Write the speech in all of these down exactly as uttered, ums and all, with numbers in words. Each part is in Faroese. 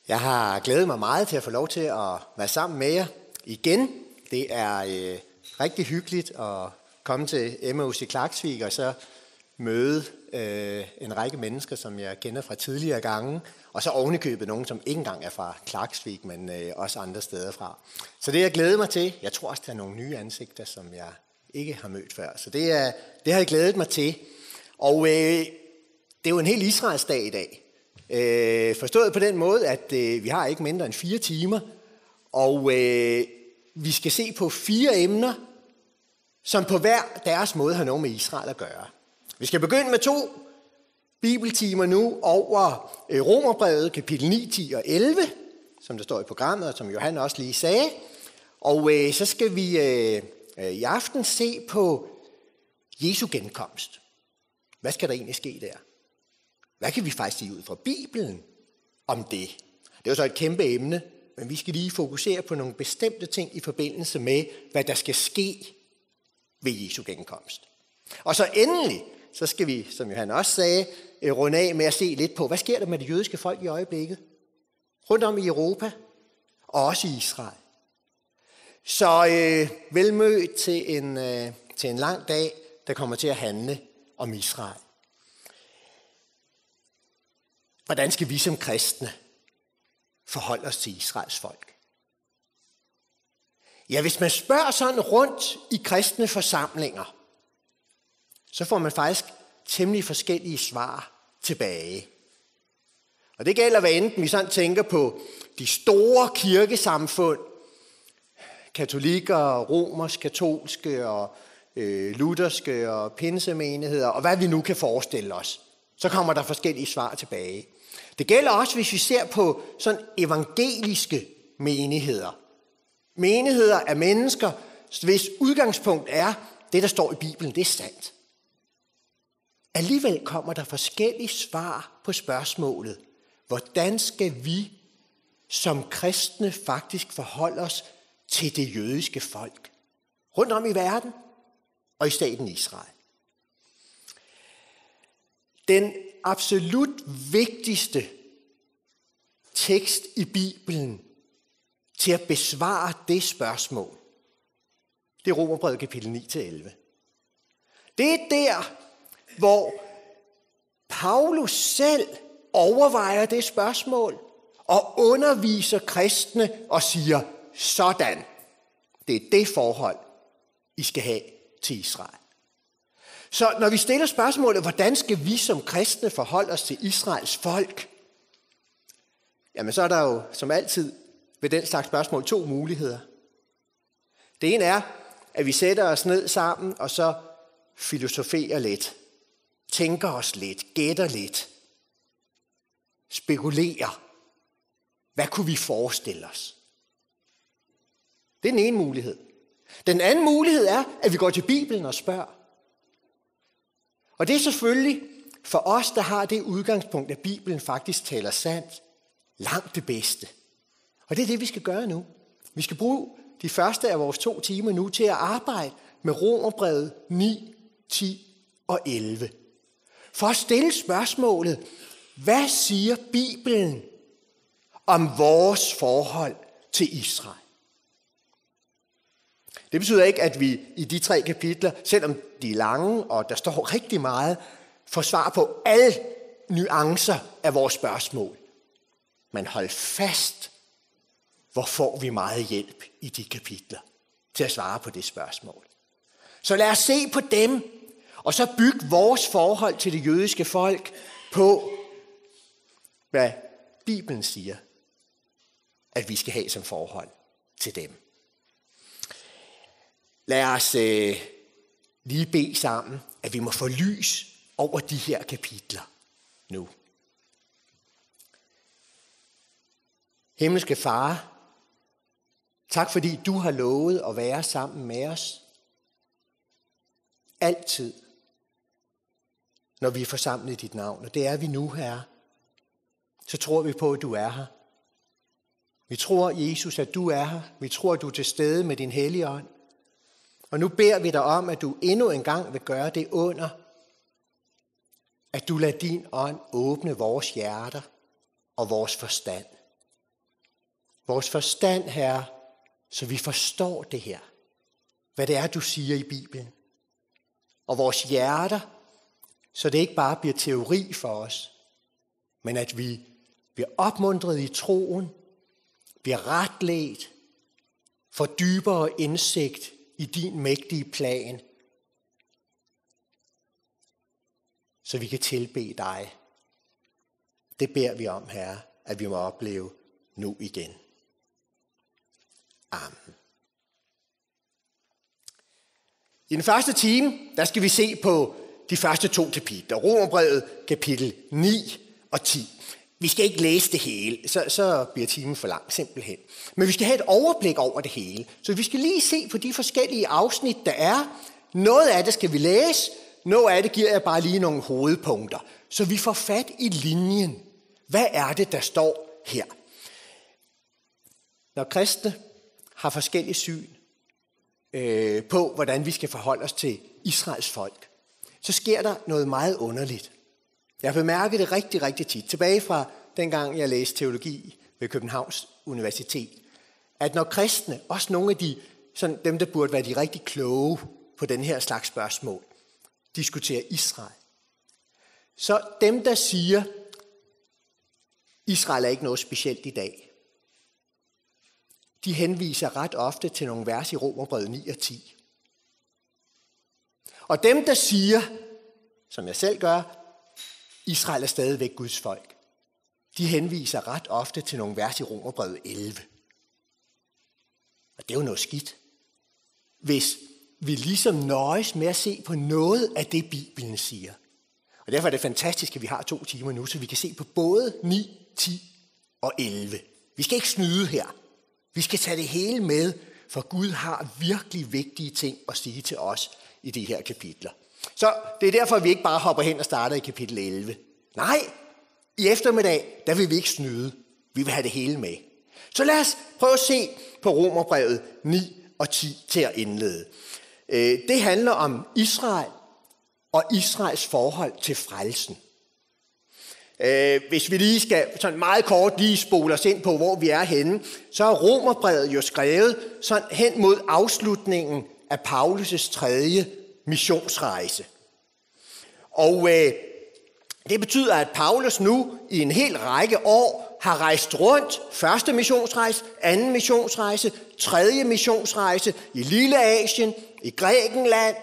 Jeg har glædet mig meget til at få lov til at være sammen med jer igen. Det er øh, rigtig hyggeligt at komme til Emmaus i Klaksvík og så møde øh, en række mennesker, som jeg kender fra tidligere gange, og så ovenikøbet nogen, som ikke engang er fra Klaksvík, men øh, også andre steder fra. Så det har jeg glædet mig til. Jeg tror også, der er nogle nye ansigter, som jeg ikke har mødt før. Så det, er, det har jeg glædet mig til. Og øh, det er jo en hel Israels dag i dag. Øh, forstået på den måde, at øh, vi har ikke mindre end fire timer, og øh, vi skal se på fire emner, som på hver deres måde har noget med Israel at gøre. Vi skal begynde med to bibeltimer nu over øh, Romerbrevet kapitel ni, ti og elleve, som der står i programmet, og som Johan også lige sagde. Og øh, så skal vi øh, øh, i aften se på Jesu genkomst. Hvad skal der egentlig ske der? Hvad kan vi faktisk sige ud fra Bibelen om det? Det er jo så et kæmpe emne, men vi skal lige fokusere på nogle bestemte ting i forbindelse med, hvad der skal ske ved Jesu genkomst. Og så endelig, så skal vi, som Johan også sagde, øh, runde af med at se lidt på, hvad sker der med det jødiske folk i øjeblikket? Rundt om i Europa, og også i Israel. Så øh, velmødt til en, øh, til en lang dag, der kommer til at handle om Israel. Hvordan skal vi som kristne forholde os til Israels folk? Ja, hvis man spørger sådan rundt i kristne forsamlinger, så får man faktisk temmelig forskellige svar tilbage. Og det gælder, hvad enten vi sådan tænker på de store kirkesamfund, katolikker, romersk katolske og øh, lutherske og pinsemenigheder, og hvad vi nu kan forestille os. Så kommer der forskellige svar tilbage. Det gælder også, hvis vi ser på sådan evangeliske menigheder. Menigheder af mennesker, hvis udgangspunkt er, det der står i Bibelen, det er sandt. Alligevel kommer der forskellige svar på spørgsmålet, hvordan skal vi som kristne faktisk forholde os til det jødiske folk rundt om i verden og i staten Israel? Den absolut vigtigste tekst i Bibelen til at besvare det spørgsmål, det er Romerbrevet kapitel ni til elleve. Det er der, hvor Paulus selv overvejer det spørgsmål og underviser kristne og siger, sådan, det er det forhold, I skal have til Israel. Så når vi stiller spørgsmålet, hvordan skal vi som kristne forholde os til Israels folk? Jamen så er der jo som altid ved den slags spørgsmål to muligheder. Det ene er, at vi sætter os ned sammen og så filosoferer lidt, tænker os lidt, gætter lidt, spekulerer. Hvad kunne vi forestille os? Det er den ene mulighed. Den anden mulighed er, at vi går til Bibelen og spørger. Og det er selvfølgelig for os, der har det udgangspunkt, at Bibelen faktisk taler sandt, langt det bedste. Og det er det, vi skal gøre nu. Vi skal bruge de første af vores to timer nu til at arbejde med Romerbrevet ni, ti og elleve. For at stille spørgsmålet, hvad siger Bibelen om vores forhold til Israel? Det betyder ikke, at vi i de tre kapitler, selvom de er lange, og der står rigtig meget, får svar på alle nuancer af vores spørgsmål. Men hold fast, hvor får vi meget hjælp i de kapitler til at svare på det spørgsmål. Så lad os se på dem, og så bygge vores forhold til det jødiske folk på, hvad Bibelen siger, at vi skal have som forhold til dem. Lad os øh, lige bede sammen, at vi må få lys over de her kapitler nu. Himmelske Far, tak fordi du har lovet at være sammen med os. Altid, når vi er forsamlet i dit navn. Og det er vi nu, Herre. Så tror vi på, at du er her. Vi tror, Jesus, at du er her. Vi tror, at du er til stede med din hellige ånd. Og nu beder vi dig om, at du endnu en gang vil gøre det under, at du lader din ånd åbne vores hjerter og vores forstand. Vores forstand, Herre, så vi forstår det her, hvad det er, du siger i Bibelen. Og vores hjerter, så det ikke bare bliver teori for os, men at vi bliver opmuntret i troen, bliver retledt, får dybere indsigt i din mægtige plan, så vi kan tilbede dig. Det beder vi om, Herre, at vi må opleve nu igen. Amen. I den første time, der skal vi se på de første to kapitler, Romerbrevet kapitel ni og ti. Vi skal ikke læse det hele, så, så bliver timen for lang simpelthen. Men vi skal have et overblik over det hele. Så vi skal lige se på de forskellige afsnit, der er. Noget af det skal vi læse, noget af det giver jeg bare lige nogle hovedpunkter. Så vi får fat i linjen. Hvad er det, der står her? Når kristne har forskellige syn øh, på, hvordan vi skal forholde os til Israels folk, så sker der noget meget underligt. Jeg har bemærket det rigtig, rigtig tit. Tilbage fra dengang, jeg læste teologi ved Københavns Universitet, at når kristne, også nogle af de, sådan dem, der burde være de rigtig kloge på den her slags spørgsmål, diskuterer Israel, så dem, der siger, Israel er ikke noget specielt i dag, de henviser ret ofte til nogle vers i Romerbrevet ni og ti. Og dem, der siger, som jeg selv gør, Israel er stadigvæk Guds folk, de henviser ret ofte til nogle vers i Romerbrevet elleve. Og det er jo noget skidt, hvis vi ligesom nøjes med at se på noget af det, Bibelen siger. Og derfor er det fantastisk, at vi har to timer nu, så vi kan se på både ni, ti og elleve. Vi skal ikke snyde her. Vi skal tage det hele med, for Gud har virkelig vigtige ting at sige til os i de her kapitler. Så det er derfor, vi ikke bare hopper hen og starter i kapitel elleve. Nej, i eftermiddag, der vil vi ikke snyde. Vi vil have det hele med. Så lad os prøve at se på Romerbrevet ni og ti til at indlede. Øh, det handler om Israel og Israels forhold til frelsen. Øh, hvis vi lige skal sådan meget kort lige spole os ind på, hvor vi er henne, så er Romerbrevet jo skrevet sådan hen mod afslutningen af Paulus' tredje missionsrejse. Og øh, det betyder, at Paulus nu i en hel række år har rejst rundt. Første missionsrejse, anden missionsrejse, tredje missionsrejse i Lille Asien, i Grækenland.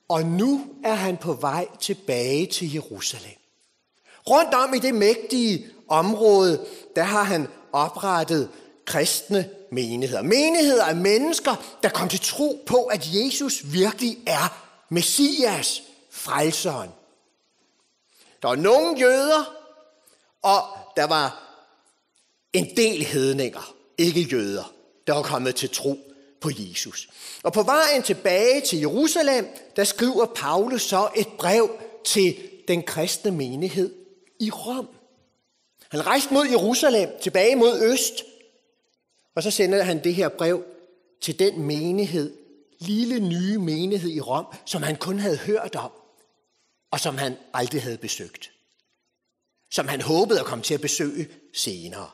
Og nu er han på vej tilbage til Jerusalem. Rundt om i det mægtige område, der har han oprettet kristne menigheder. Menigheder af mennesker, der kom til tro på, at Jesus virkelig er Messias, frelseren. Der var nogle jøder, og der var en del hedninger, ikke jøder, der var kommet til tro på Jesus. Og på vejen tilbage til Jerusalem, der skriver Paulus så et brev til den kristne menighed i Rom. Han rejste mod Jerusalem, tilbage mod øst, og så sender han det her brev til den menighed, lille nye menighed i Rom, som han kun havde hørt om, og som han aldrig havde besøgt, som han håbede at komme til at besøge senere.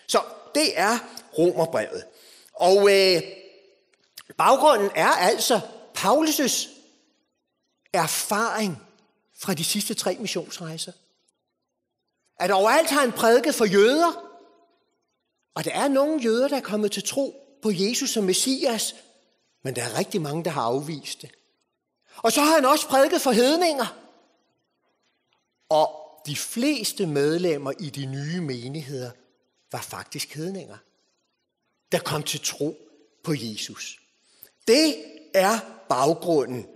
Så det er Romerbrevet. Og øh, baggrunden er altså Paulus' erfaring fra de sidste tre missionsrejser. At overalt har han prædiket for jøder, og der er nogle jøder, der er kommet til tro på Jesus som Messias, men der er rigtig mange, der har afvist det. Og så har han også prædiket for hedninger. Og de fleste medlemmer i de nye menigheder var faktisk hedninger, der kom til tro på Jesus. Det er baggrunden.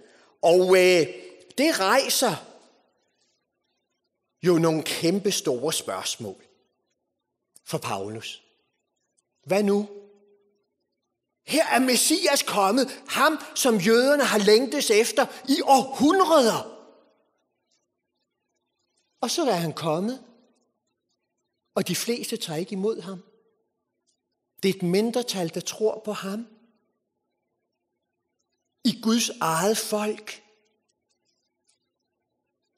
Og øh, det rejser jo nogle kæmpe store spørgsmål for Paulus. Hvad nu? Her er Messias kommet, ham som jøderne har længtes efter i århundreder. Og så er han kommet, og de fleste tager ikke imod ham. Det er et mindretal, der tror på ham. I Guds eget folk.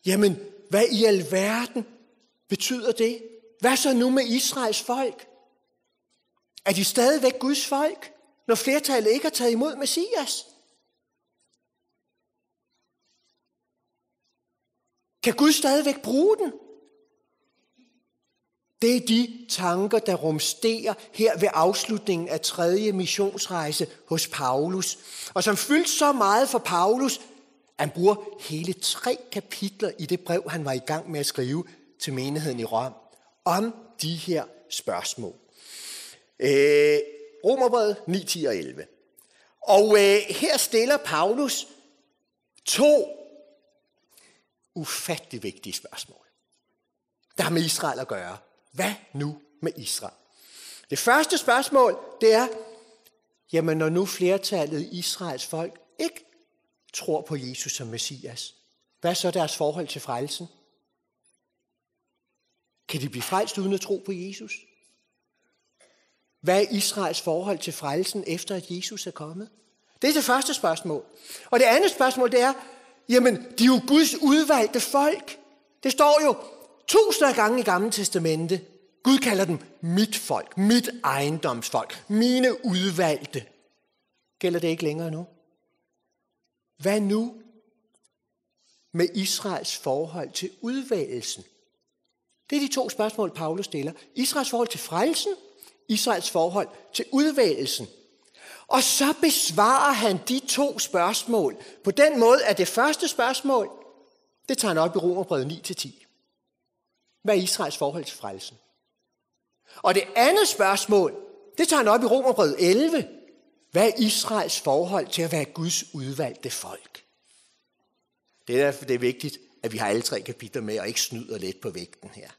Jamen, hvad i alverden betyder det? Hvad så nu med Israels folk? Er de stadigvæk Guds folk, når flertallet ikke har taget imod Messias? Kan Gud stadigvæk bruge den? Det er de tanker, der rumsterer her ved afslutningen af tredje missionsrejse hos Paulus, og som fyldte så meget for Paulus, at han bruger hele tre kapitler i det brev, han var i gang med at skrive til menigheden i Rom, om de her spørgsmål. Øh, Romerbrevet ni, ti og elleve. Og øh, her stiller Paulus to ufattelig vigtige spørgsmål, der har med Israel at gøre. Hvad nu med Israel? Det første spørgsmål, det er, jamen når nu flertallet i Israels folk ikke tror på Jesus som Messias, hvad er så deres forhold til frelsen? Kan de blive frelst uden at tro på Jesus? Hvad er Israels forhold til frelsen, efter at Jesus er kommet? Det er det første spørgsmål. Og det andet spørgsmål, det er, jamen, de er jo Guds udvalgte folk. Det står jo tusinder af gange i Gamle Testamente. Gud kalder dem mit folk, mit ejendomsfolk, mine udvalgte. Gælder det ikke længere nu? Hvad nu med Israels forhold til udvælgelsen? Det er de to spørgsmål, Paulus stiller. Israels forhold til frelsen, Israels forhold til udvælgelsen. Og så besvarer han de to spørgsmål på den måde, at det første spørgsmål, det tager han op i Romerbrevet ni til ti. Hvad er Israels forhold til frelsen? Og det andet spørgsmål, det tager han op i Romerbrevet elleve. Hvad er Israels forhold til at være Guds udvalgte folk? Det er derfor, det er vigtigt, at vi har alle tre kapitler med og ikke snyder lidt på vægten her.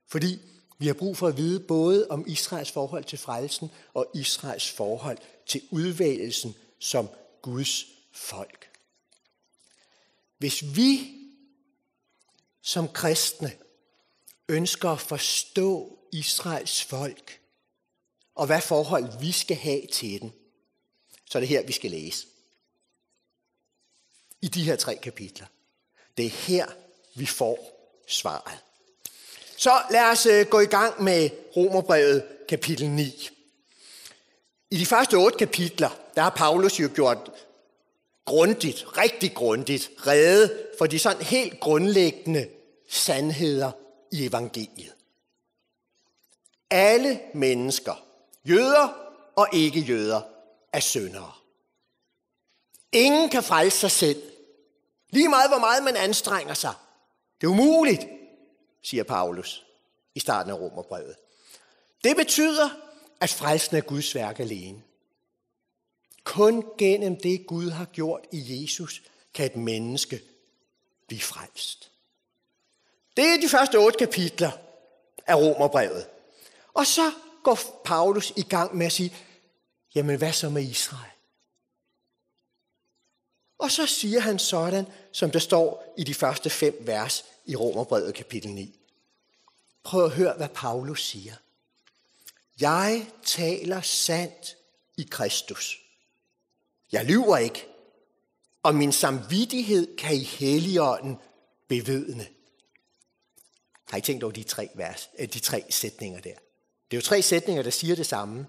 Fordi vi har brug for at vide både om Israels forhold til frelsen og Israels forhold til udvælgelsen som Guds folk. Hvis vi som kristne ønsker at forstå Israels folk, og hvad forhold vi skal have til dem, så er det her, vi skal læse. I de her tre kapitler. Det er her, vi får svaret. Så lad os øh, gå i gang med Romerbrevet kapitel ni. I de første otte kapitler, der har Paulus jo gjort grundigt, rigtig grundigt, rede for de sådan helt grundlæggende sandheder i evangeliet. Alle mennesker, jøder og ikke-jøder, er syndere. Ingen kan frelse sig selv. Lige meget, hvor meget man anstrenger sig. Det er umuligt, siger Paulus i starten af Romerbrevet. Det betyder, at frelsen er Guds værk alene. Kun gennem det, Gud har gjort i Jesus, kan et menneske blive frelst. Det er de første otte kapitler af Romerbrevet. Og så går Paulus i gang med at sige, jamen hvad så med Israel? Og så siger han sådan, som det står i de første fem vers i Romerbrevet kapitel ni. Prøv at høre, hvad Paulus siger. Jeg taler sandt i Kristus. Jeg lyver ikke, og min samvittighed kan i Helligånden bevidne. Har I tænkt over de tre vers, øh, de tre sætninger der? Det er jo tre sætninger, der siger det samme.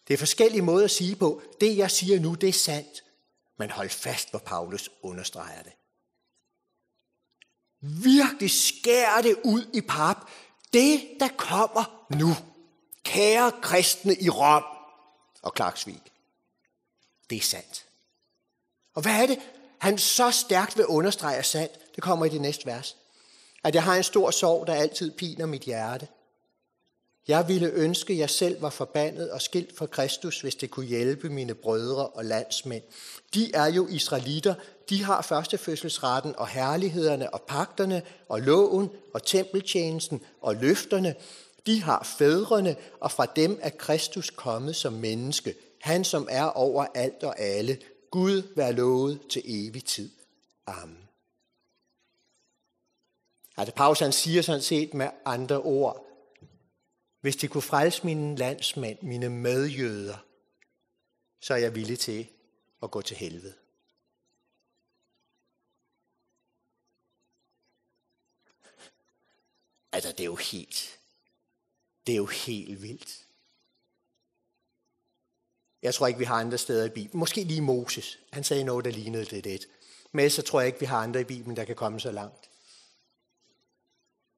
Det er forskellige måder at sige på. Det, jeg siger nu, det er sandt. Men hold fast, hvor Paulus understreger det. Virkelig skærer det ud i pap. Det, der kommer nu, kære kristne i Rom og Klaksvik, det er sandt. Og hvad er det, han så stærkt vil understrege er sandt? Det kommer i det næste vers. At jeg har en stor sorg, der altid piner mit hjerte. Jeg ville ønske, at jeg selv var forbandet og skilt fra Kristus, hvis det kunne hjælpe mine brødre og landsmænd. De er jo israelitter. De har førstefødselsretten og herlighederne og pagterne og loven og tempeltjenesten og løfterne. De har fædrene, og fra dem er Kristus kommet som menneske. Han, som er over alt og alle. Gud være lovet til evig tid. Amen. Altså, Paulus, han siger sådan set med andre ord, hvis de kunne frelse mine landsmænd, mine medjøder, så er jeg villig til at gå til helvede. Altså, det er jo helt, det er jo helt vildt. Jeg tror ikke, vi har andre steder i Bibelen. Måske lige Moses. Han sagde noget, der lignede det lidt. Men ellers så tror jeg ikke, vi har andre i Bibelen, der kan komme så langt.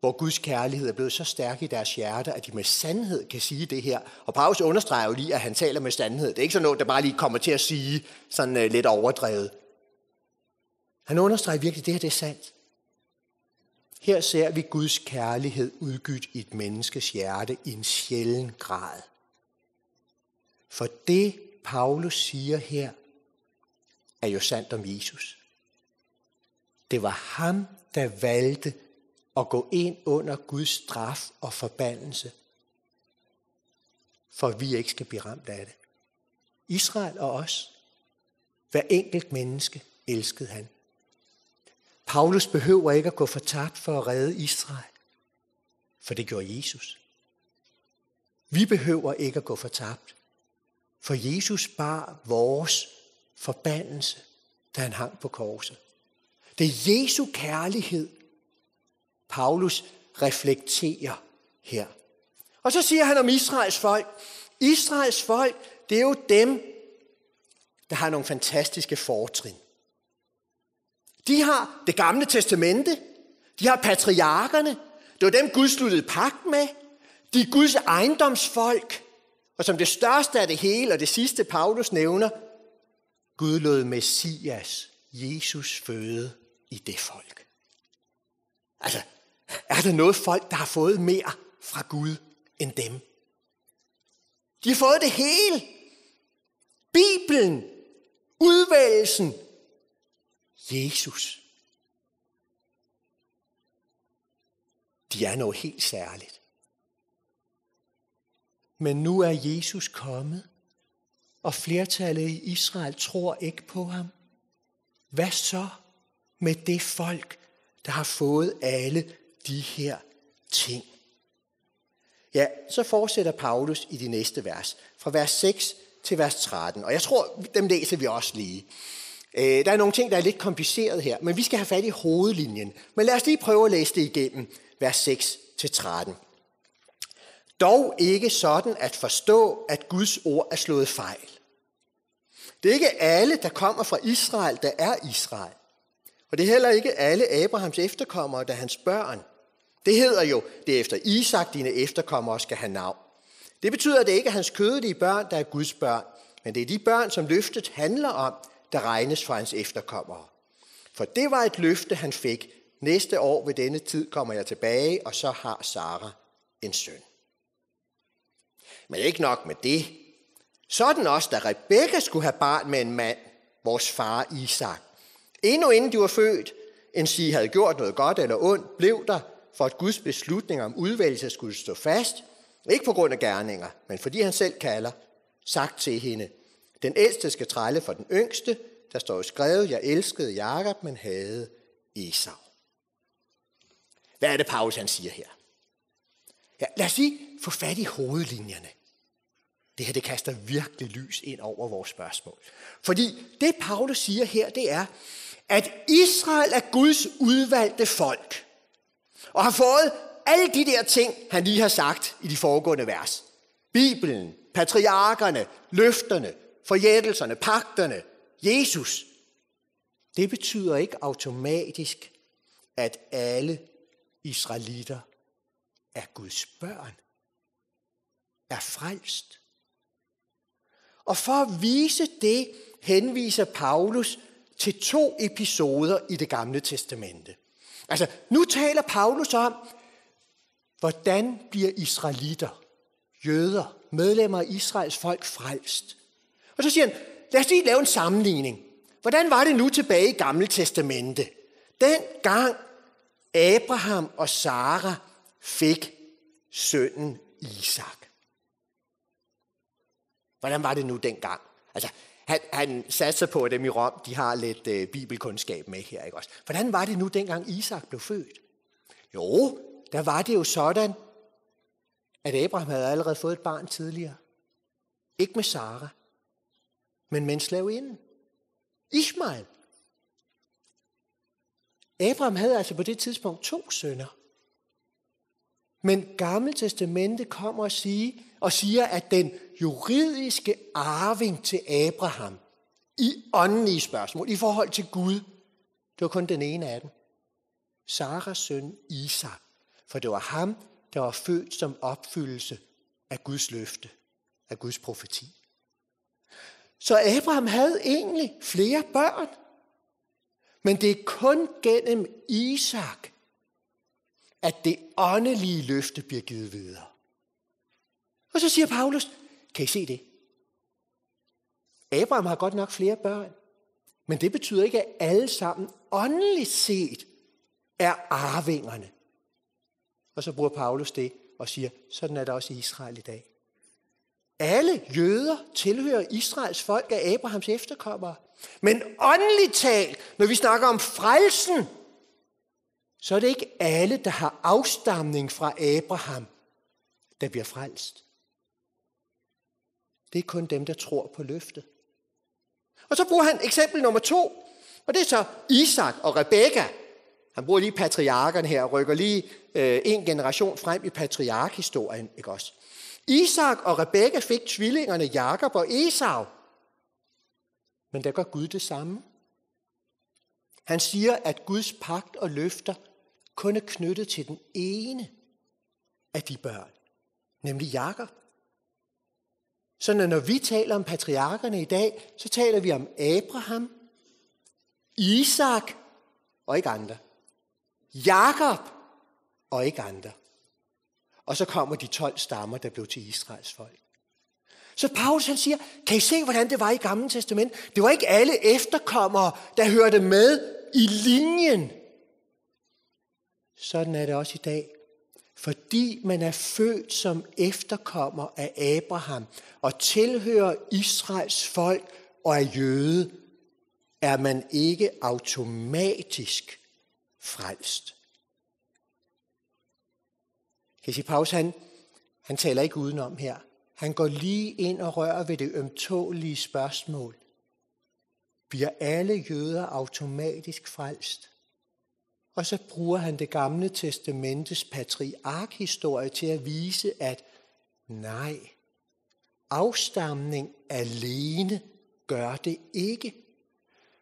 Hvor Guds kærlighed er blevet så stærk i deres hjerter, at de med sandhed kan sige det her. Og Paulus understreger jo lige, at han taler med sandhed. Det er ikke sådan noget, der bare lige kommer til at sige sådan uh, lidt overdrevet. Han understreger virkelig, at det her det er sandt. Her ser vi Guds kærlighed udgydt i et menneskes hjerte i en sjælden grad. For det, Paulus siger her, er jo sandt om Jesus. Det var ham, der valgte at gå ind under Guds straf og forbandelse, for at vi ikke skal blive ramt af det. Israel og os. Hver enkelt menneske elskede han. Paulus behøver ikke at gå fortabt for at redde Israel, for det gjorde Jesus. Vi behøver ikke at gå fortabt, for Jesus bar vores forbandelse, da han hang på korset. Det er Jesu kærlighed, Paulus reflekterer her. Og så siger han om Israels folk, Israels folk, det er jo dem, der har nogle fantastiske fortrin. De har det gamle testamente, de har patriarkerne, det var dem Gud sluttede pagt med, de er Guds ejendomsfolk, og som det største af det hele, og det sidste Paulus nævner, Gud lod Messias, Jesus, føde i det folk. Altså, er der noget folk, der har fået mere fra Gud end dem? De har fået det hele. Bibelen, udvælgelsen, Jesus. De er noget helt særligt. Men nu er Jesus kommet, og flertallet i Israel tror ikke på ham. Hvad så med det folk, der har fået alle de her ting? Ja, så fortsætter Paulus i de næste vers, fra vers seks til vers tretten. Og jeg tror, dem læser vi også lige. Øh, der er nogle ting, der er lidt kompliceret her, men vi skal have fat i hovedlinjen. Men lad os lige prøve at læse det igennem, vers seks til tretten. Dog ikke sådan at forstå, at Guds ord er slået fejl. Det er ikke alle, der kommer fra Israel, der er Israel. Og det er heller ikke alle Abrahams efterkommere, der er hans børn. Det hedder jo, det er efter Isak, dine efterkommere skal have navn. Det betyder, at det ikke er hans kødelige børn, der er Guds børn, men det er de børn, som løftet handler om, der regnes for hans efterkommere. For det var et løfte, han fik. Næste år ved denne tid kommer jeg tilbage, og så har Sara en søn. Men ikke nok med det. Sådan også, da Rebekka skulle have barn med en mand, vores far Isak. Endnu inden de var født, end sige havde gjort noget godt eller ondt, blev der, for at Guds beslutning om udvælgelse skulle stå fast, ikke på grund af gerninger, men fordi han selv kalder, sagt til hende: Den ældste skal trælle for den yngste, der står jo skrevet: Jeg elskede Jakob, men havde Esau. Hvad er det, Paulus han siger her? Ja, lad os lige få fat i hovedlinjerne. Det her, det kaster virkelig lys ind over vores spørgsmål. Fordi det, Paulus siger her, det er, at Israel er Guds udvalgte folk, og har fået alle de der ting, han lige har sagt i de foregående vers. Bibelen, patriarkerne, løfterne, forjættelserne, pagterne, Jesus. Det betyder ikke automatisk, at alle israelitter er Guds børn, er frelst. Og for at vise det, henviser Paulus til to episoder i Det Gamle Testamente. Altså, nu taler Paulus om, hvordan bliver israelitter, jøder, medlemmer af Israels folk frelst? Og så siger han, lad os lige lave en sammenligning. Hvordan var det nu tilbage i Gamle Testamente, dengang Abraham og Sara fik sønnen Isak? Hvordan var det nu dengang? Altså, han, han satser på, at dem i Rom, de har lidt øh, bibelkundskab med her, ikke også? Hvordan var det nu, dengang Isak blev født? Jo, der var det jo sådan, at Abraham havde allerede fået et barn tidligere. Ikke med Sara, men med en slaveinde. Ishmael. Abraham havde altså på det tidspunkt to sønner. Men Gamle Testamente kommer og, sige, og siger, at den juridiske arving til Abraham i åndelige spørgsmål i forhold til Gud, det var kun den ene af dem. Saras søn Isak, for det var ham, der var født som opfyldelse af Guds løfte, af Guds profeti. Så Abraham havde egentlig flere børn, men det er kun gennem Isak, at det åndelige løfte bliver givet videre. Og så siger Paulus, kan I se det? Abraham har godt nok flere børn, men det betyder ikke, at alle sammen åndeligt set er arvingerne. Og så bruger Paulus det og siger, sådan er det også i Israel i dag. Alle jøder tilhører Israels folk, af Abrahams efterkommere. Men åndeligt talt, når vi snakker om frelsen, så er det ikke alle, der har afstamning fra Abraham, der bliver frelst. Det er kun dem, der tror på løftet. Og så bruger han eksempel nummer to, og det er så Isak og Rebekka. Han bruger lige patriarkerne her og rykker lige øh, en generation frem i patriarkhistorien, ikke også? Isak og Rebekka fik tvillingerne Jakob og Esau. Men der gør Gud det samme. Han siger, at Guds pagt og løfter kun er knyttet til den ene af de børn, nemlig Jakob. Så når, når vi taler om patriarkerne i dag, så taler vi om Abraham, Isak og ikke andre. Jakob og ikke andre. Og så kommer de tolv stammer, der blev til Israels folk. Så Paulus han siger, kan I se, hvordan det var i Gamle Testament? Det var ikke alle efterkommere, der hørte med i linjen. Sådan er det også i dag. Fordi man er født som efterkommer af Abraham og tilhører Israels folk og er jøde, er man ikke automatisk frelst. Kan I sige, Paulus han, han taler ikke udenom her. Han går lige ind og rører ved det ømtålige spørgsmål. Bliver alle jøder automatisk frelst? Og så bruger han det gamle testamentets patriarkhistorie til at vise, at nej, afstamning alene gør det ikke.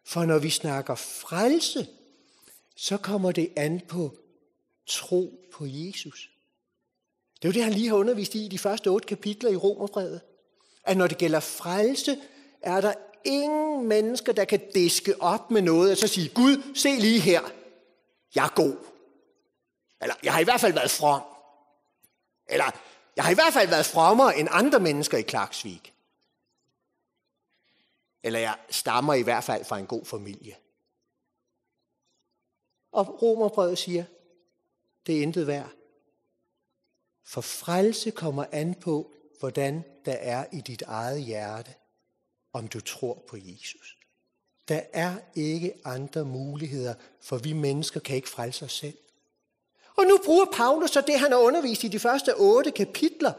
For når vi snakker frelse, så kommer det an på tro på Jesus. Det er jo det, han lige har undervist i i de første otte kapitler i Romerbrevet. At når det gælder frelse, er der ingen mennesker, der kan diske op med noget og så sige, Gud, se lige her, jeg er god. Eller, jeg har i hvert fald været from. Eller, jeg har i hvert fald været frommere end andre mennesker i Klaksvik. Eller jeg stammer i hvert fald fra en god familie. Og Romerbrevet siger, det er intet værd. For frelse kommer an på, hvordan der er i dit eget hjerte, om du tror på Jesus. Der er ikke andre muligheder, for vi mennesker kan ikke frelse os selv. Og nu bruger Paulus så det, han har undervist i de første otte kapitler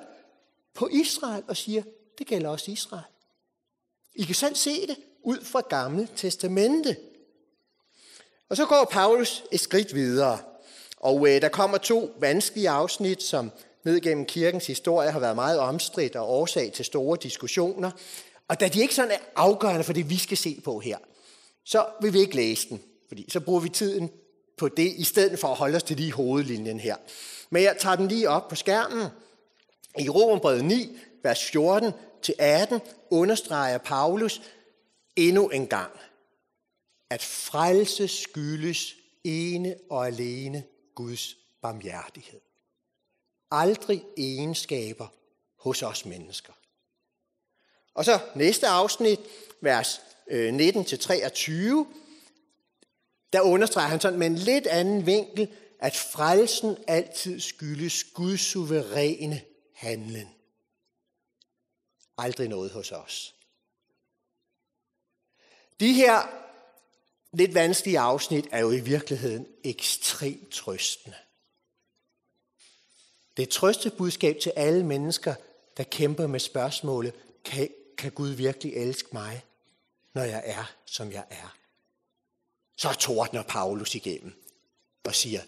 på Israel, og siger, det gælder også Israel. I kan selv se det ud fra Gamle Testamente. Og så går Paulus et skridt videre. Og øh, der kommer to vanskelige afsnit, som ned gennem kirkens historie har været meget omstridt og årsag til store diskussioner. Og da de ikke sådan er afgørende for det, vi skal se på her, så vil vi ikke læse den. Fordi så bruger vi tiden på det, i stedet for at holde os til lige hovedlinjen her. Men jeg tager den lige op på skærmen. I Romerbrevet ni, vers fjorten til atten, understreger Paulus endnu en gang, at frelse skyldes ene og alene Guds barmhjertighed. Aldrig egenskaber hos os mennesker. Og så næste afsnit, vers øh, nitten til treogtyve, der understreger han sådan med en lidt anden vinkel, at frelsen altid skyldes Guds suveræne handlen. Aldrig noget hos os. De her lidt vanskelige afsnit er jo i virkeligheden ekstremt trøstende. Det er et trøstebudskab til alle mennesker, der kæmper med spørgsmålet, kan, kan Gud virkelig elske mig, når jeg er, som jeg er? Så tordner Paulus igennem og siger,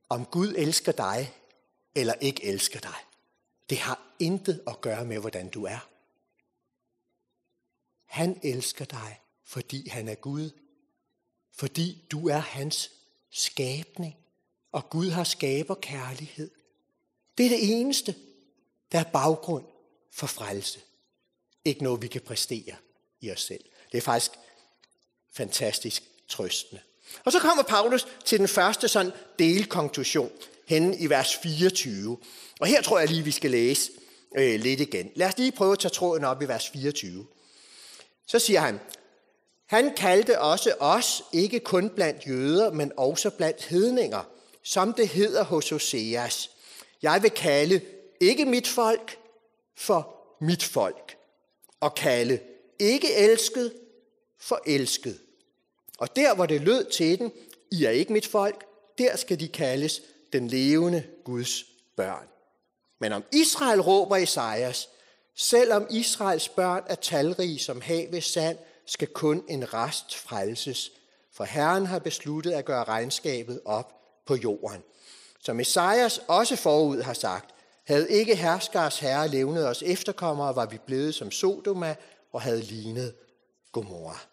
om Gud elsker dig eller ikke elsker dig, Det har intet at gøre med, hvordan du er. Han elsker dig, fordi han er Gud. Fordi du er hans skabning. Og Gud har skaberkærlighed. Det er det eneste, der er baggrund for frelse. Ikke noget, vi kan præstere i os selv. Det er faktisk fantastisk trøstende. Og så kommer Paulus til den første sådan delkonklusion, henne i vers fireogtyve. Og her tror jeg lige, vi skal læse øh, lidt igen. Lad os lige prøve at tage tråden op i vers fireogtyve. Så siger han: "Han kaldte også os, ikke kun blandt jøder, men også blandt hedninger, som det hedder hos Hoseas: 'Jeg vil kalde ikke mit folk for mit folk, og kalde ikke elsket for elsket.' Og der, hvor det lød til dem: 'I er ikke mit folk,' der skal de kaldes den levende Guds børn.' Men om Israel råber Esajas: 'Selvom Israels børn er talrige som havets sand, skal kun en rest frelses, for Herren har besluttet at gøre regnskabet op på jorden.' Som Esajas også forud har sagt: 'Havde ikke herskers herre levnet os efterkommere, var vi blevet som Sodoma og havde lignet Gomorra.'"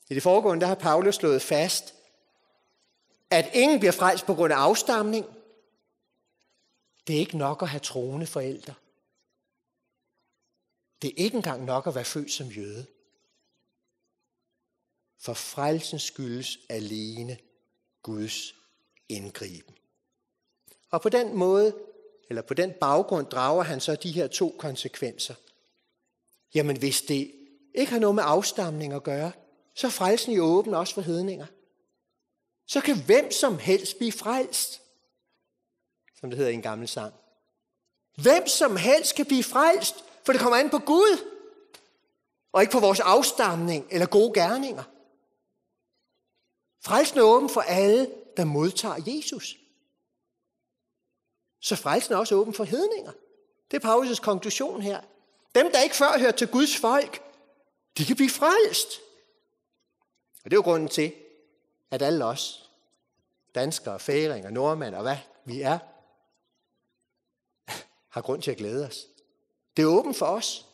I det foregående, der har Paulus slået fast, at ingen bliver frelst på grund af afstamning. Det er ikke nok at have troende forældre. Det er ikke engang nok at være født som jøde. For frelsen skyldes alene Guds indgriben. Og på den måde, eller på den baggrund, drager han så de her to konsekvenser. Jamen, hvis det ikke har noget med afstamning at gøre, så er frelsen jo åben også for hedninger. Så kan hvem som helst blive frelst, som det hedder i en gammel sang. Hvem som helst kan blive frelst, for det kommer an på Gud, og ikke på vores afstamning eller gode gerninger. Frelsen er åben for alle, der modtager Jesus. Så frelsen er også åben for hedninger. Det er Paulus' konklusion her. Dem, der ikke før hørte til Guds folk, de kan blive frelst. Og det er jo grunden til, at alle os, danskere, færinger, nordmænd og hvad vi er, har grund til at glæde os. Det er åbent for os.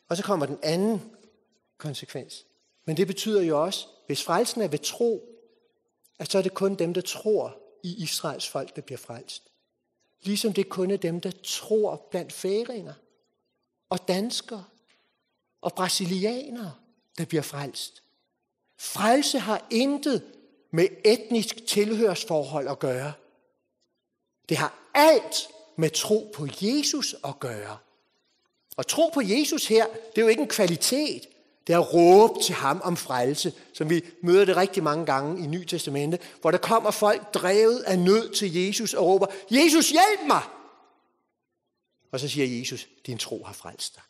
Og så kommer den anden konsekvens. Men det betyder jo også, hvis frelsen er ved tro, at så er det kun dem, der tror i Israels folk, der bliver frelst. Ligesom det kun er dem, der tror blandt færinger og danskere og brasilianere, der bliver frelst. Frelse har intet med etnisk tilhørsforhold at gøre. Det har alt med tro på Jesus at gøre. Og tro på Jesus her, det er jo ikke en kvalitet. Det er at råbe til ham om frelse, som vi møder det rigtig mange gange i Nye Testamente, hvor der kommer folk drevet af nød til Jesus og råber: "Jesus, hjælp mig!" Og så siger Jesus: "Din tro har frelst dig."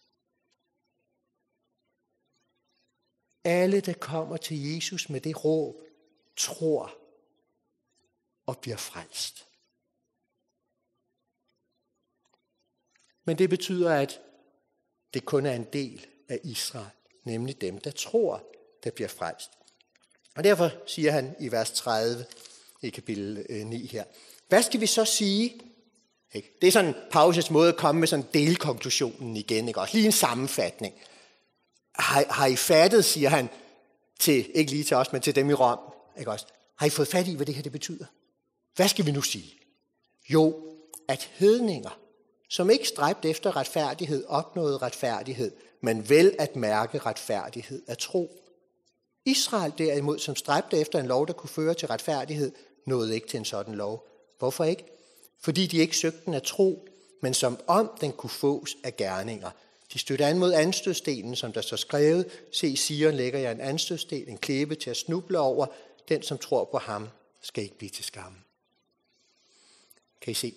Alle, der kommer til Jesus med det råb, tror og bliver frelst. Men det betyder, at det kun er en del af Israel, nemlig dem, der tror, der bliver frelst. Og derfor siger han i vers tredive i kapitel øh, ni her: "Hvad skal vi så sige?" Ikke? Det er sådan Paulus' måde at komme med sådan delkonklusionen igen, ikke også? Lige en sammenfatning. "Har, har I fattet," siger han, til, ikke lige til os, men til dem i Rom, ikke også? "Har I fået fat i, hvad det her det betyder? Hvad skal vi nu sige?" Jo, at hedninger, som ikke stræbte efter retfærdighed, opnåede retfærdighed, men vel at mærke retfærdighed af tro. Israel derimod, som stræbte efter en lov, der kunne føre til retfærdighed, nåede ikke til en sådan lov. Hvorfor ikke? Fordi de ikke søgte den af tro, men som om den kunne fås af gerninger. De stødte an mod anstødstenen, som der står skrevet: "Se, Sion lægger jeg en anstødsten, en klippe til at snuble over. Den, som tror på ham, skal ikke blive til skamme." Kan I se?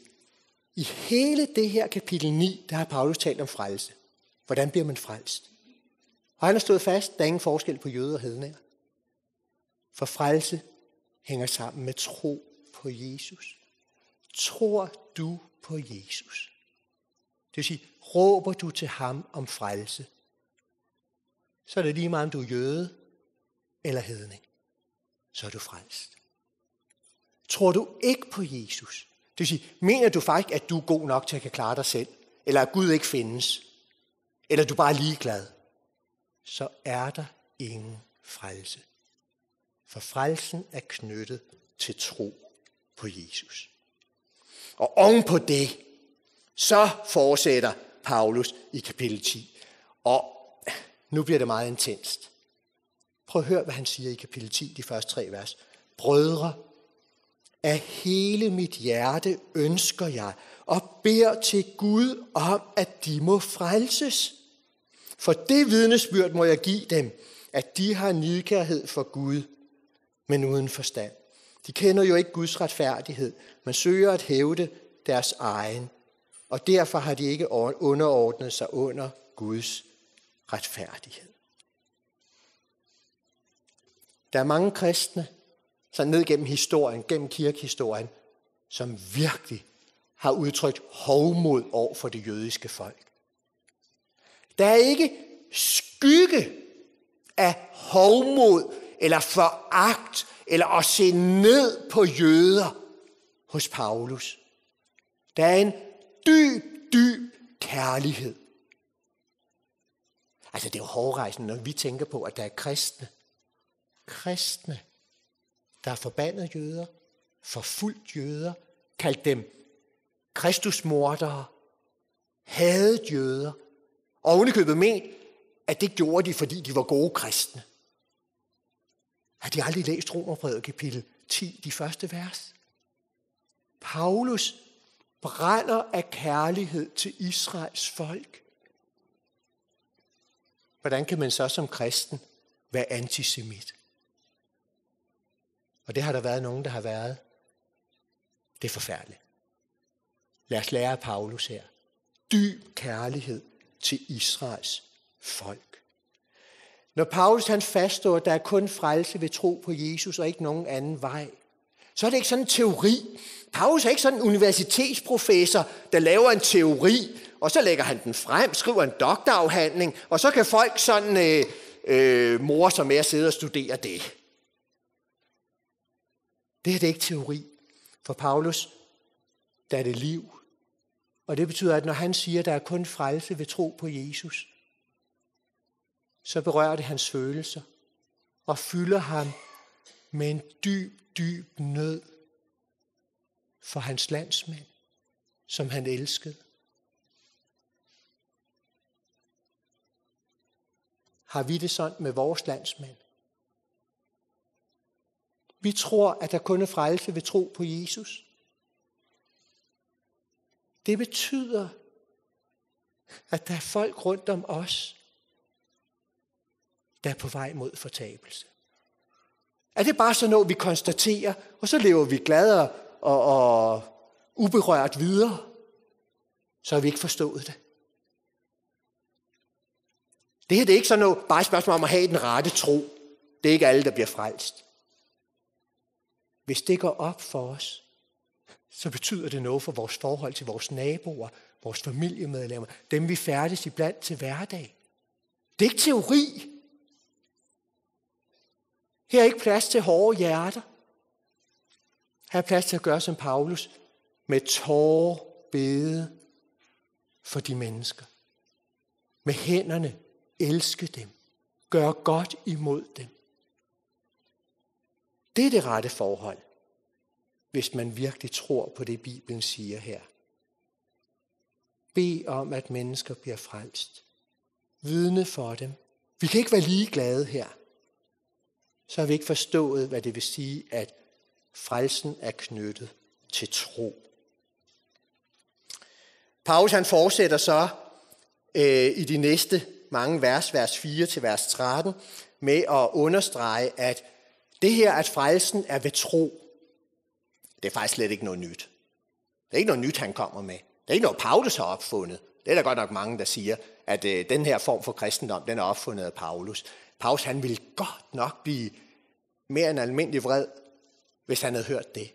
I hele det her kapitel ni, der har Paulus talt om frelse. Hvordan bliver man frelst? Og han har stået fast, der er ingen forskel på jøder og hedninger. For frelse hænger sammen med tro på Jesus. Tror du på Jesus? Det vil sige, råber du til ham om frelse, så er det lige meget, om du er jøde eller hedning. Så er du frelst. Tror du ikke på Jesus? Det vil sige, mener du faktisk, at du er god nok til at kan klare dig selv? Eller at Gud ikke findes? Eller du er bare ligeglad? Så er der ingen frelse. For frelsen er knyttet til tro på Jesus. Og oven på det, så fortsætter Paulus i kapitel ti. Og nu bliver det meget intenst. Prøv at høre, hvad han siger i kapitel ti, de første tre vers. Brødre, af hele mit hjerte ønsker jeg og beder til Gud om, at de må frelses. For det vidnesbyrd må jeg give dem, at de har nidkærhed for Gud, men uden forstand. De kender jo ikke Guds retfærdighed, men søger at hævde deres egen, og derfor har de ikke or- underordnet sig under Guds retfærdighed. Der er mange kristne, så ned gennem historien, gennem kirkehistorien, som virkelig har udtrykt hovmod over for det jødiske folk. Der er ikke skygge af hovmod eller foragt eller at se ned på jøder hos Paulus. Der er en dyb, dyb kærlighed. Altså, det er jo hårrejsende, når vi tænker på, at der er kristne, kristne, der har forbandet jøder, forfulgt jøder, kaldt dem kristusmordere, hadet jøder, og ovenikøbet ment, at det gjorde de, fordi de var gode kristne. Har de aldrig læst Romerbrevet kapitel ti, de første vers? Paulus brænder af kærlighed til Israels folk. Hvordan kan man så som kristen være antisemit? Og det har der været nogen, der har været. Det er forfærdeligt. Lad os lære af Paulus her. Dyb kærlighed til Israels folk. Når Paulus han fastslår, at der er kun frelse ved tro på Jesus og ikke nogen anden vej, så er det ikke sådan en teori. Paulus er ikke sådan en universitetsprofessor, der laver en teori, og så lægger han den frem, skriver en doktorafhandling, og så kan folk sådan øh, øh, more sig med at sidde og studere det. Det her det er ikke teori. For Paulus, der er det liv. Og det betyder, at når han siger, at der er kun frelse ved tro på Jesus, så berører det hans følelser og fylder ham med en dyb, dyb nød for hans landsmænd, som han elskede. Har vi det sådan med vores landsmænd? Vi tror, at der kun er frelse ved tro på Jesus. Det betyder, at der er folk rundt om os, der er på vej mod fortabelse. Er det bare sådan noget, vi konstaterer, og så lever vi glade og, og uberørt videre? Så har vi ikke forstået det. Det her det er ikke sådan noget, bare et spørgsmål om at have den rette tro. Det er ikke alle, der bliver frelst. Hvis det går op for os, så betyder det noget for vores forhold til vores naboer, vores familiemedlemmer, dem vi færdes iblandt til hverdag. Det er ikke teori. Her er ikke plads til hårde hjerter. Her er plads til at gøre som Paulus, med tårer bede for de mennesker. Med hænderne elske dem. Gøre godt imod dem. Det er det rette forhold, hvis man virkelig tror på det, Bibelen siger her. Bed om, at mennesker bliver frelst. Vidne for dem. Vi kan ikke være ligeglade her. Så har vi ikke forstået, hvad det vil sige, at frelsen er knyttet til tro. Paulus han fortsætter så øh, i de næste mange vers, vers fire til vers tretten, med at understrege, at det her, at frelsen er ved tro, det er faktisk slet ikke noget nyt. Det er ikke noget nyt, han kommer med. Det er ikke noget, Paulus har opfundet. Det er der godt nok mange, der siger, at øh, den her form for kristendom, den er opfundet af Paulus. Paulus, han ville godt nok blive mere end almindelig vred, hvis han havde hørt det.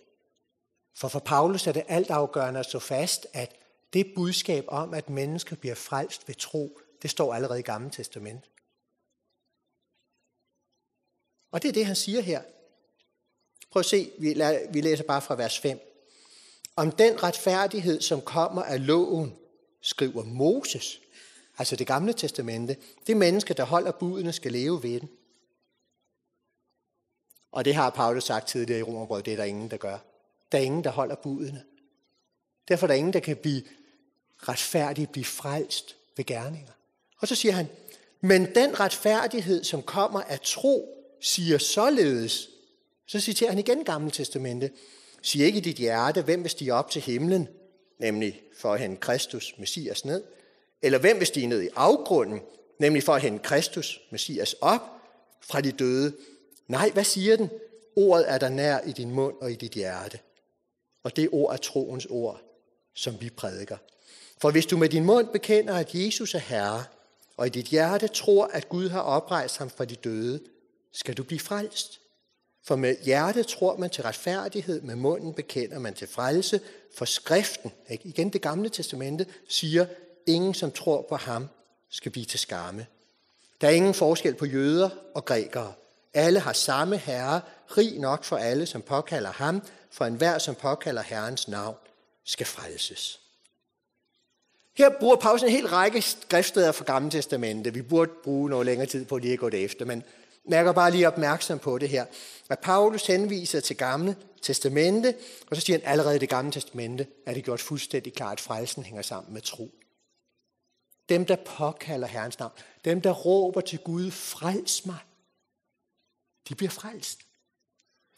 For for Paulus er det altafgørende at slå fast, at det budskab om, at mennesker bliver frelst ved tro, det står allerede i Gamle Testament. Og det er det, han siger her. Prøv at se, vi, la- vi læser bare fra vers fem. Om den retfærdighed, som kommer af loven, skriver Moses, altså det gamle testamente, det menneske, der holder budene, skal leve ved den. Og det har Paulus sagt tidligere i Romerbrevet, det er der ingen, der gør. Der er ingen, der holder budene. Derfor er der ingen, der kan blive retfærdig, blive frelst ved gerninger. Og så siger han, men den retfærdighed, som kommer af tro, siger således, så citerer han igen Gamle Testamente, sig ikke i dit hjerte, hvem vil stige op til himlen, nemlig for at hente Kristus, Messias, ned, eller hvem vil stige ned i afgrunden, nemlig for at hente Kristus, Messias, op fra de døde. Nej, hvad siger den? Ordet er dig nær i din mund og i dit hjerte. Og det ord er troens ord, som vi prædiker. For hvis du med din mund bekender, at Jesus er Herre, og i dit hjerte tror, at Gud har oprejst ham fra de døde, skal du blive frelst. For med hjertet tror man til retfærdighed, med munden bekender man til frelse, for skriften, ikke? Igen det gamle testamente, siger, ingen som tror på ham skal blive til skamme. Der er ingen forskel på jøder og grækere. Alle har samme herre, rig nok for alle, som påkalder ham, for enhver, som påkalder Herrens navn, skal frelses. Her bruger Paulus en hel række skriftsteder fra Gamle Testamente. Vi burde bruge noget længere tid på lige at gå det efter, men jeg gør bare lige opmærksom på det her, at Paulus henviser til Gamle Testamente, og så siger han, allerede i det Gamle Testamente er det gjort fuldstændig klart, at frelsen hænger sammen med tro. Dem, der påkalder Herrens navn, dem, der råber til Gud, frels mig, de bliver frelst.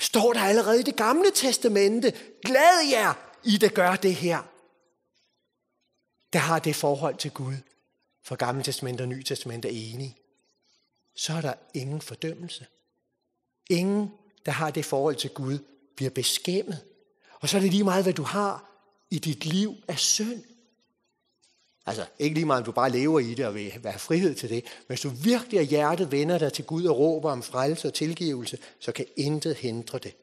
Står der allerede i det Gamle Testamente, glæd jer, I der gør det her. Der har det forhold til Gud, for Gamle Testament og Nye Testament er enige. Så er der ingen fordømmelse. Ingen, der har det forhold til Gud, bliver beskæmmet. Og så er det lige meget, hvad du har i dit liv af synd. Altså, ikke lige meget, om du bare lever i det og vil have frihed til det. Men hvis du virkelig af hjertet vender dig til Gud og råber om frelse og tilgivelse, så kan intet hindre det.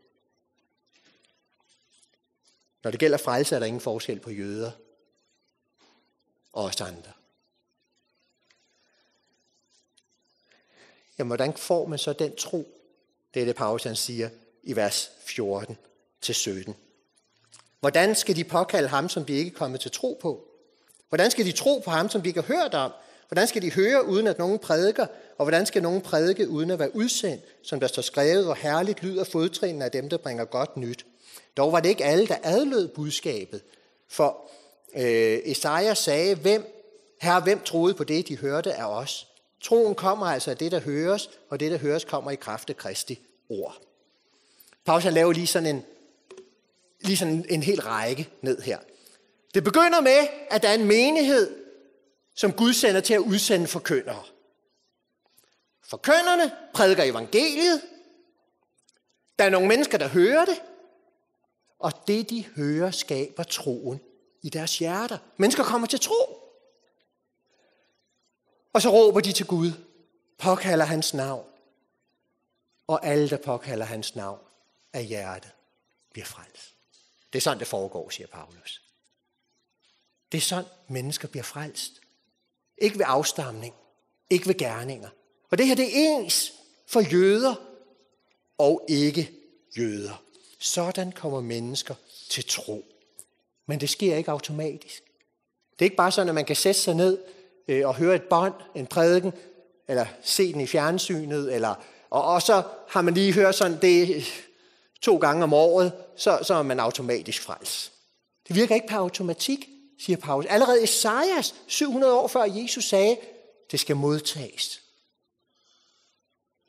Når det gælder frelse, er der ingen forskel på jøder og os andre. Jamen, hvordan får man så den tro? Det er det, Paulus han siger i vers fjorten til sytten. Hvordan skal de påkalde ham, som de ikke er kommet til tro på? Hvordan skal de tro på ham, som de ikke har hørt om? Hvordan skal de høre, uden at nogen prædiker? Og hvordan skal nogen prædike, uden at være udsendt? Som der står skrevet, hvor herligt lyder fodtrinene af dem, der bringer godt nyt. Dog var det ikke alle, der adlød budskabet. For øh, Esaja sagde, hvem, Herre, hvem troede på det, de hørte af os? Troen kommer altså af det, der høres, og det, der høres, kommer i kraft af Kristi ord. Paulus han laver lige sådan en, lige sådan en hel række ned her. Det begynder med, at der er en menighed, som Gud sender til at udsende forkyndere. Forkynderne prædiker evangeliet. Der er nogle mennesker, der hører det. Og det, de hører, skaber troen i deres hjerter. Mennesker kommer til tro. Og så råber de til Gud, påkalder hans navn. Og alle, der påkalder hans navn af hjertet, bliver frelst. Det er sådan, det foregår, siger Paulus. Det er sådan, mennesker bliver frelst. Ikke ved afstamning, ikke ved gerninger. Og det her, det er ens for jøder og ikke jøder. Sådan kommer mennesker til tro. Men det sker ikke automatisk. Det er ikke bare sådan, at man kan sætte sig ned øh, og høre et bånd, en prædiken, eller se den i fjernsynet, eller, og, og så har man lige hørt sådan det to gange om året, så, så er man automatisk frelst. Det virker ikke per automatik, siger Paulus. Allerede Esajas, syv hundrede år før Jesus, sagde, det skal modtages.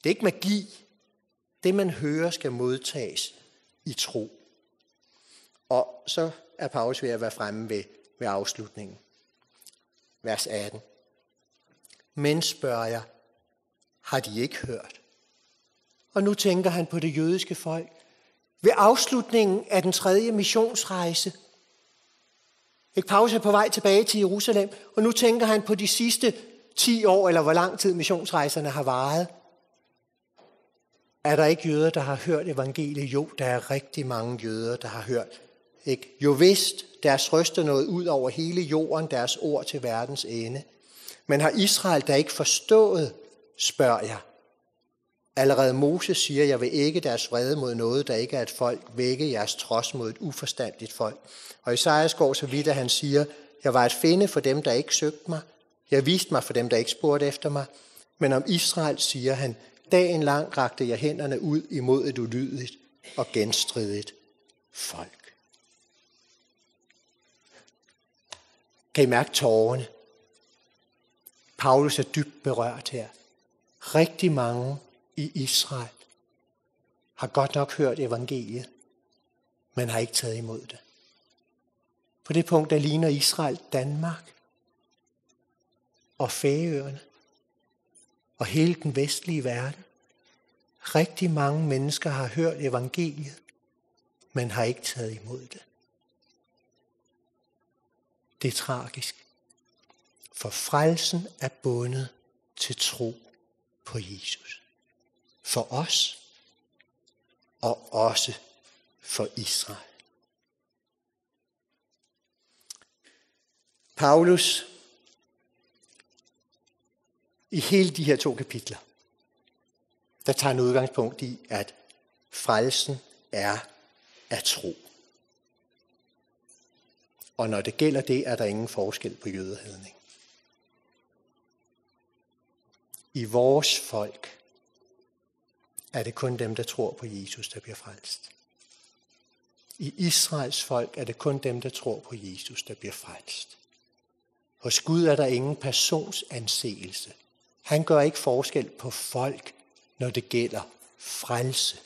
Det er ikke magi. Det, man hører, skal modtages i tro. Og så er Paulus ved at være fremme ved, ved afslutningen. Vers atten. Men, spørger jeg, har de ikke hørt? Og nu tænker han på det jødiske folk. Ved afslutningen af den tredje missionsrejse, ikke, Paulus er på vej tilbage til Jerusalem, og nu tænker han på de sidste ti år, eller hvor lang tid missionsrejserne har varet. Er der ikke jøder, der har hørt evangeliet? Jo, der er rigtig mange jøder, der har hørt. Ikke? Jo vist, deres røst er nået ud over hele jorden, deres ord til verdens ende. Men har Israel da ikke forstået, spørger jeg. Allerede Moses siger: "Jeg vil ikke deres vrede mod noget, der ikke er et folk, vække jeres trods mod et uforstandigt folk." Og Esajas går så vidt, at han siger: "Jeg var at finde for dem, der ikke søgte mig. Jeg viste mig for dem, der ikke spurgte efter mig." Men om Israel siger han: "Dagen lang rakte jeg hænderne ud imod et ulydigt og genstridigt folk." Kan I mærke tårerne? Paulus er dybt berørt her. Rigtig mange i Israel har godt nok hørt evangeliet, men har ikke taget imod det. På det punkt, der ligner Israel Danmark og Færøerne og hele den vestlige verden. Rigtig mange mennesker har hørt evangeliet, men har ikke taget imod det. Det er tragisk. For frelsen er bundet til tro på Jesus. For os og også for Israel. Paulus, i hele de her to kapitler, der tager han udgangspunkt i, at frelsen er af tro. Og når det gælder det, er der ingen forskel på jøde og hedning. I vores folk er det kun dem, der tror på Jesus, der bliver frelst. I Israels folk er det kun dem, der tror på Jesus, der bliver frelst. Hos Gud er der ingen personsanseelse. Han gør ikke forskel på folk, når det gælder frelse.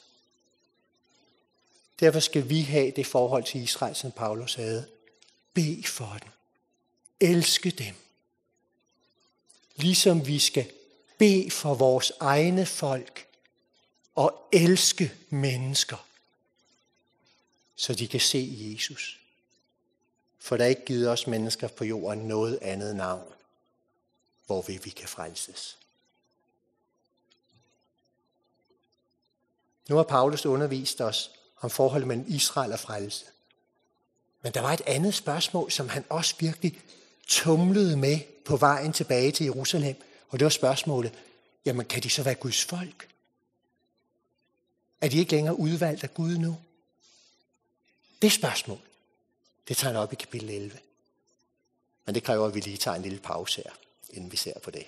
Derfor skal vi have det forhold til Israel, som Paulus havde. Bed for dem. Elske dem. Ligesom vi skal bede for vores egne folk og elske mennesker, så de kan se Jesus. For der er ikke givet os mennesker på jorden noget andet navn, hvorved vi kan frelses. Nu har Paulus undervist os om forholdet mellem Israel og frelse. Men der var et andet spørgsmål, som han også virkelig tumlede med på vejen tilbage til Jerusalem. Og det var spørgsmålet: "Jamen, kan de så være Guds folk? Er de ikke længere udvalgt af Gud nu?" Det spørgsmål, det tager han op i kapitel elleve. Men det kræver, at vi lige tager en lille pause her, inden vi ser på det.